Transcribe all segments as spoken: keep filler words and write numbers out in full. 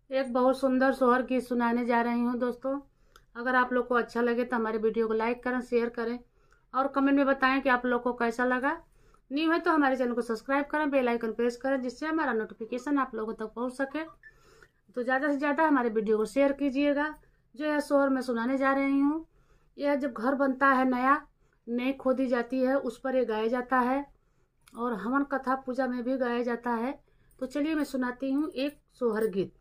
एक बहुत सुंदर सोहर गीत सुनाने जा रही हूँ दोस्तों। अगर आप लोग को अच्छा लगे तो हमारे वीडियो को like करें, शेयर करें और कमेंट में बताएं कि आप लोग को कैसा लगा। न्यू है तो हमारे चैनल को सब्सक्राइब करें, बेल आइकन प्रेस करें, जिससे हमारा नोटिफिकेशन आप लोगों तक पहुँच सके। तो ज़्यादा से ज़्यादा हमारे वीडियो को शेयर कीजिएगा। जो यह सोहर मैं सुनाने जा रही हूँ, यह जब घर बनता है नया, नेंई खोदी जाती है, उस पर ये गाया जाता है और हवन कथा पूजा में भी गाया जाता है। तो चलिए मैं सुनाती हूँ एक सोहर गीत।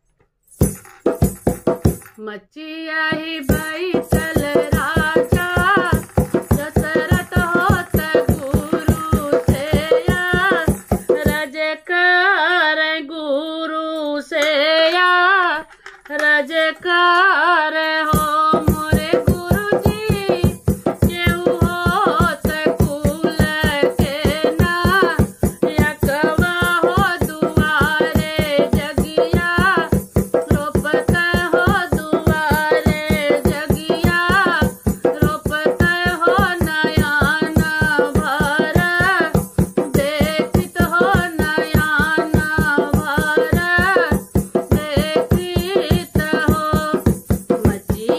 मचिया ही बैठल राजा दशरथ होत गुरु सेया, रज कर गुरु सेया, रज कर हो मोरे गुरुजी, केहू होत कुल के ना, यकवा हो दुआरे जगिया, रोपत हो दुआरे जगिया, रोपत हो नयन भर, देखित हो नयन भर, देखित हो। मची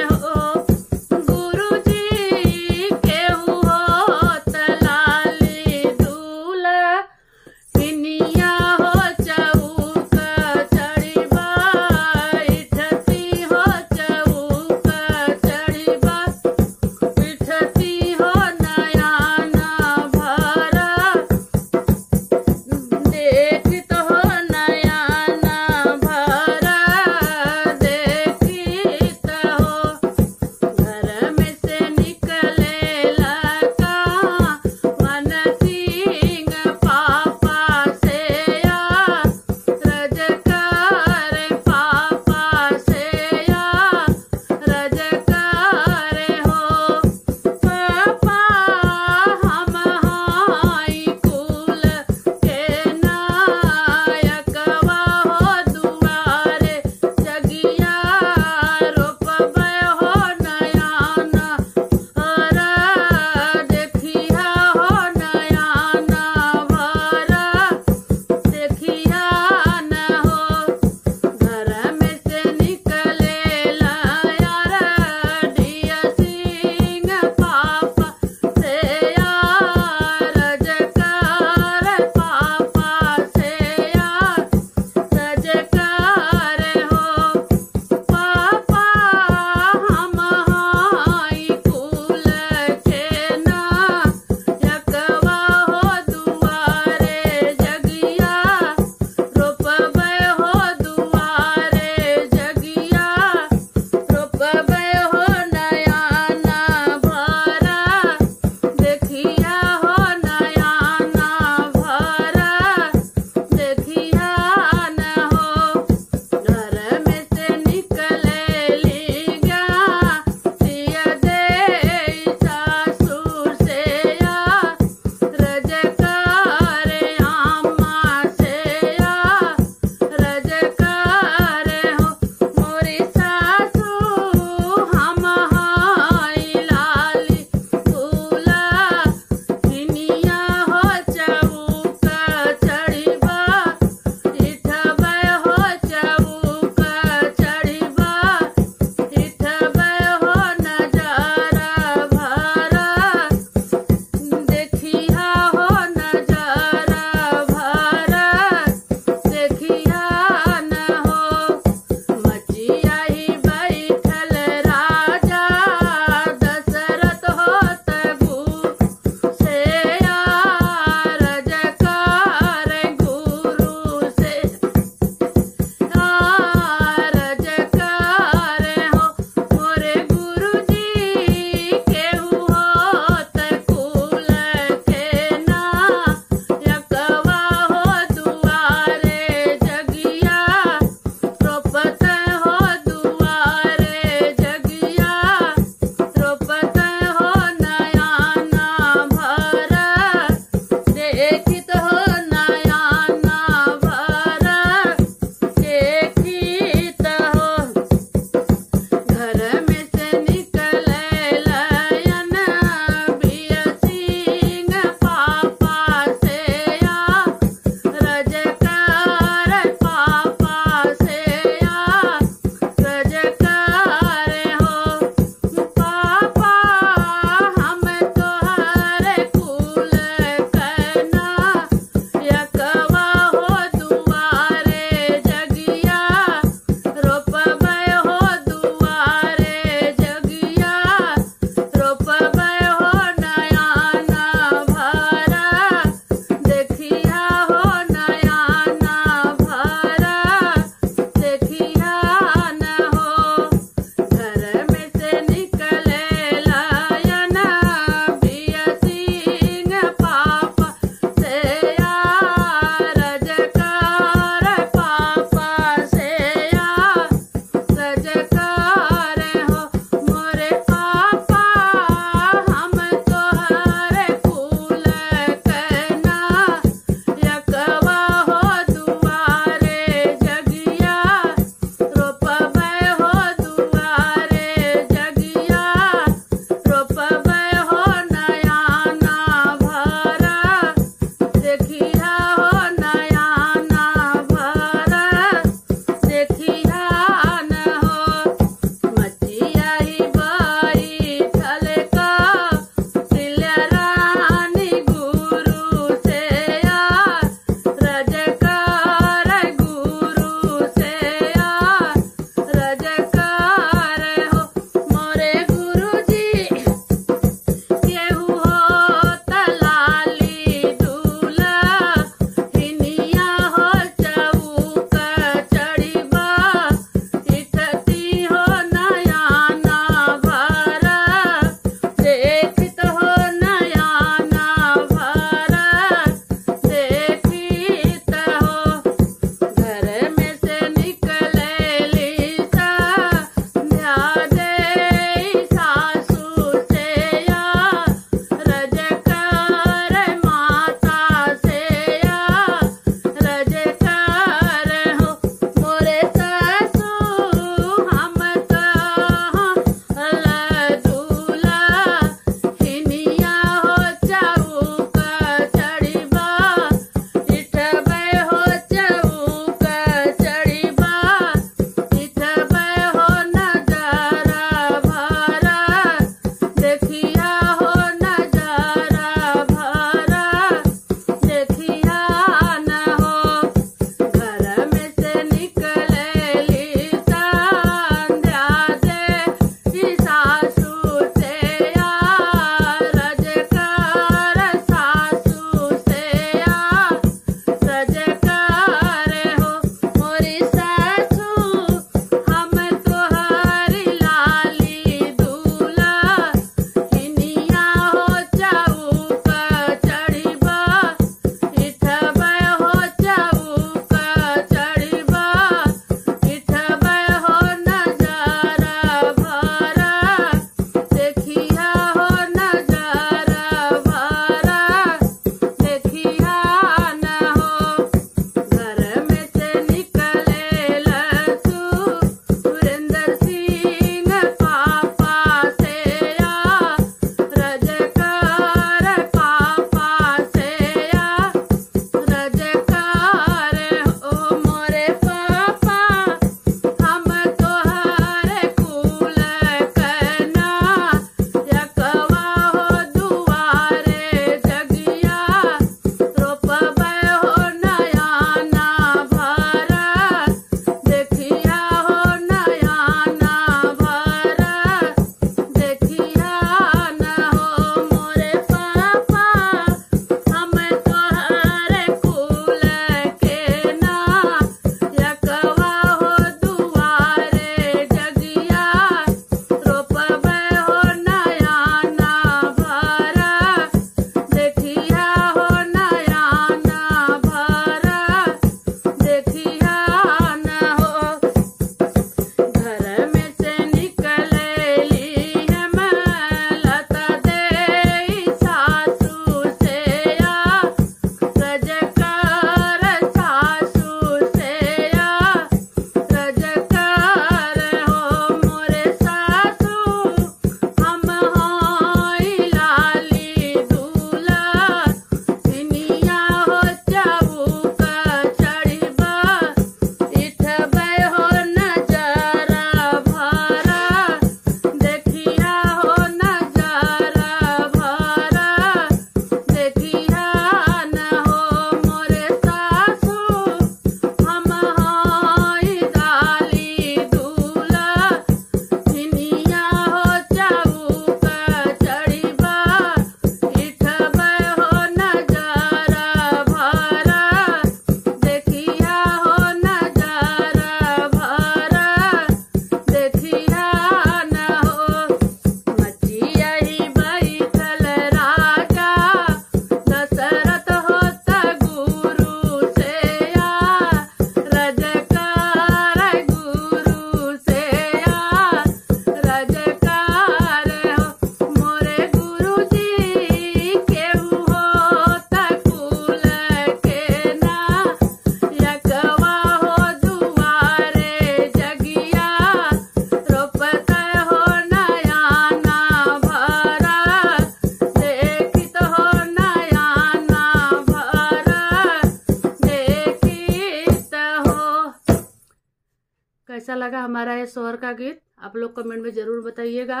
कैसा लगा हमारा ये शोहर का गीत, आप लोग कमेंट में ज़रूर बताइएगा।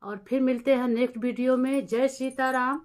और फिर मिलते हैं नेक्स्ट वीडियो में। जय सीताराम,